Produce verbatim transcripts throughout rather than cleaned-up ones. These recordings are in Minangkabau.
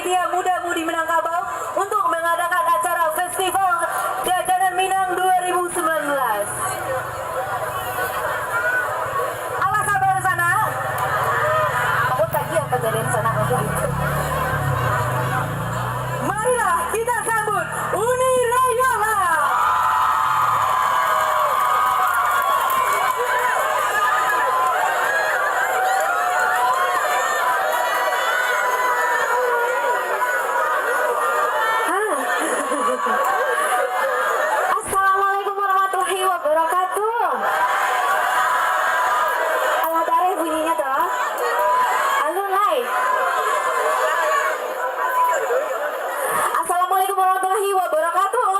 Panitia Muda Mudi Minangkabau untuk mengadakan acara Festival Jajanan Minang dua ribu sembilan belas. Alah sabar sanak. Aku tadi apa jadi sanak aku gitu. Marilah kita sambut Uni Rayola. Assalamualaikum warahmatullahi wabarakatuh. Alah, dareh bunyinya tu. Alun lai. Assalamualaikum warahmatullahi wabarakatuh.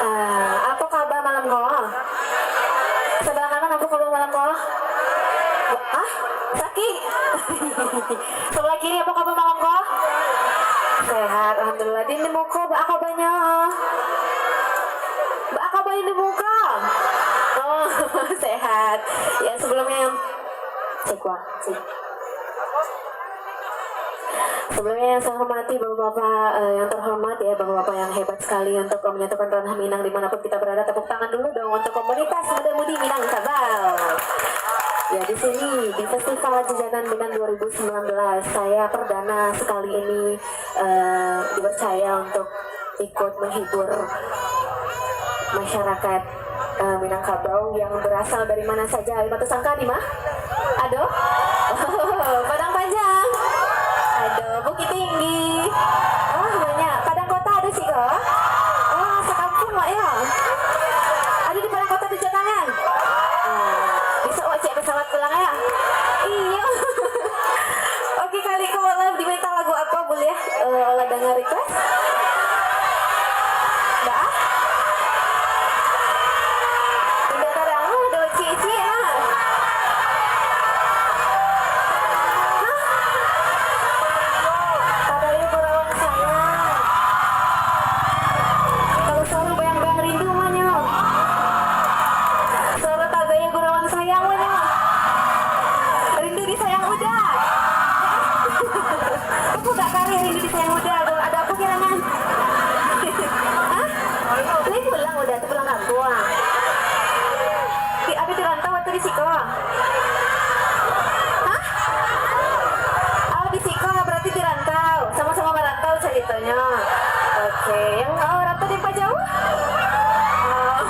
Ah, apa kabar malam ko? Sebelah kanan, apa kabar malam ko? Ah, sakik. Sebelah kiri, apa kabar malam ko? Sehat, alhamdulillah. Di muko, apa kabarnya? Apa kabar di muko? Oh, sehat. Ya, sebelumnya yang Cek, wah, cek. Sebelumnya yang saya hormati bapak-bapak, eh, yang terhormat ya, bapak-bapak yang hebat sekali untuk menyatukan ranah Minang dimanapun kita berada. Tepuk tangan dulu dong untuk komunitas muda-mudi Minangkabau. Ya, di sini di Festival Jajanan Minang dua ribu sembilan belas, saya perdana sekali ini, eh, dipercaya untuk ikut menghibur masyarakat, eh, Minangkabau yang berasal dari mana saja. Batu Sangka di ma? Ado? Padang Panjang? Ado. Bukittinggi? Oh, banyak. Padang Kota ado siko? Oh, sakampung wak yo. Ado di Padang Kota tunjuak tangan? Ah, besok wak ciek pesawat pulang yo. Iyo. Oke, kali ko lah diminta lagu apa, buliah? Eh, lah dengar request? Ndak, ah? Indak tarang, ah, ado ciek-ciek, ah. Hah? Padayo Gurauan Sayang. Kalau suaro bayang-bayang rindu, manyo. Suaro Padayo Gurauan Sayang, manyo. Rindu disayang Uda. Aku gak kareh rindu disayang Uda tu. Ada apa gerangan? Hah? Lai pulang Uda tu, pulang kampung, ah? Di, abis di rantau atau di siko? Hah? Oh, di siko, berarti di rantau. Sama-sama merantau caritonyo. Oke, yang, oh, rantau di jauh? Oh.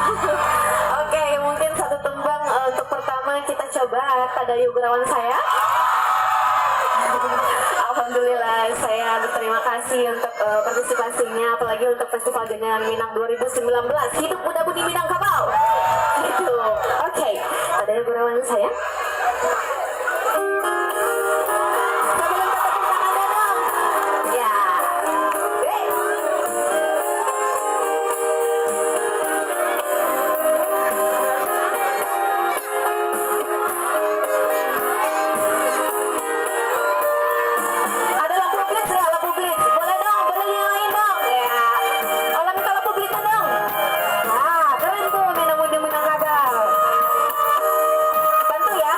Oke, mungkin satu tembang, eh, untuk pertama kita coba, Padayo Gurauan Sayang. Alhamdulillah, saya berterima kasih untuk, eh, partisipasinya, apalagi untuk Festival Jajanan Minang dua ribu sembilan belas. Hidup muda-mudi Minangkabau. Gitu. Oke, Padayo Gurauan Sayang. Sebelum kita tepuk tangan dulu. Ya. Ada lampu blitz nggak? Lampu blitz. Boleh dong, boleh yang lain dong. Ya. Olah minta lampu blitz dong. Wah, keren tuh, Minang Muda Minangkabau. Bantu ya.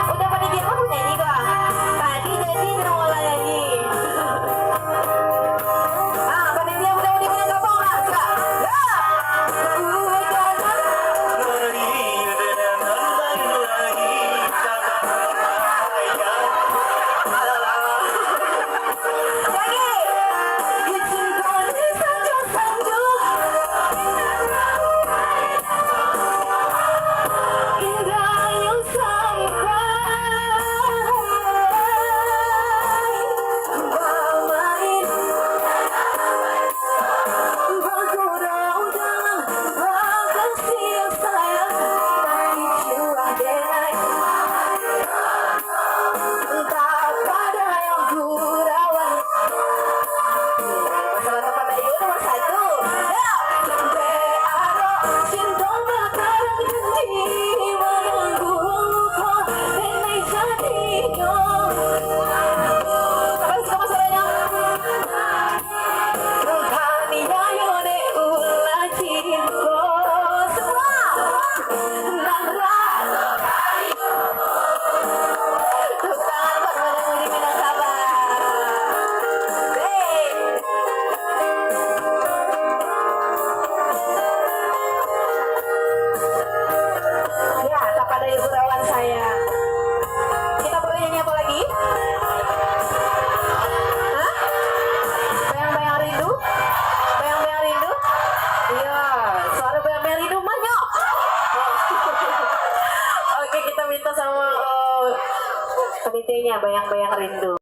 Udah pada diam, aku nyanyi doang. Tadi jadi, udah mulai nyanyi. Ah, panitia muda-mudi Minangkabau lah, siap. Ya. Lagi. Masalah tempat tadi dulu nomor satu. Ya. Apa sih masalahnya? Kami nyanyi dek ulah cinta. Semua. Nara. Tepuk tangan buat Madam Udi Minangkabau. Hei. Ya, tak pada gurauan saya. Kita boleh nyanyi apa lagi? Hah? Bayang-bayang rindu? Bayang-bayang rindu? Iya, suara bayang-bayang rindu banyak. Oke, kita minta sama, eh, panitianya, bayang-bayang rindu.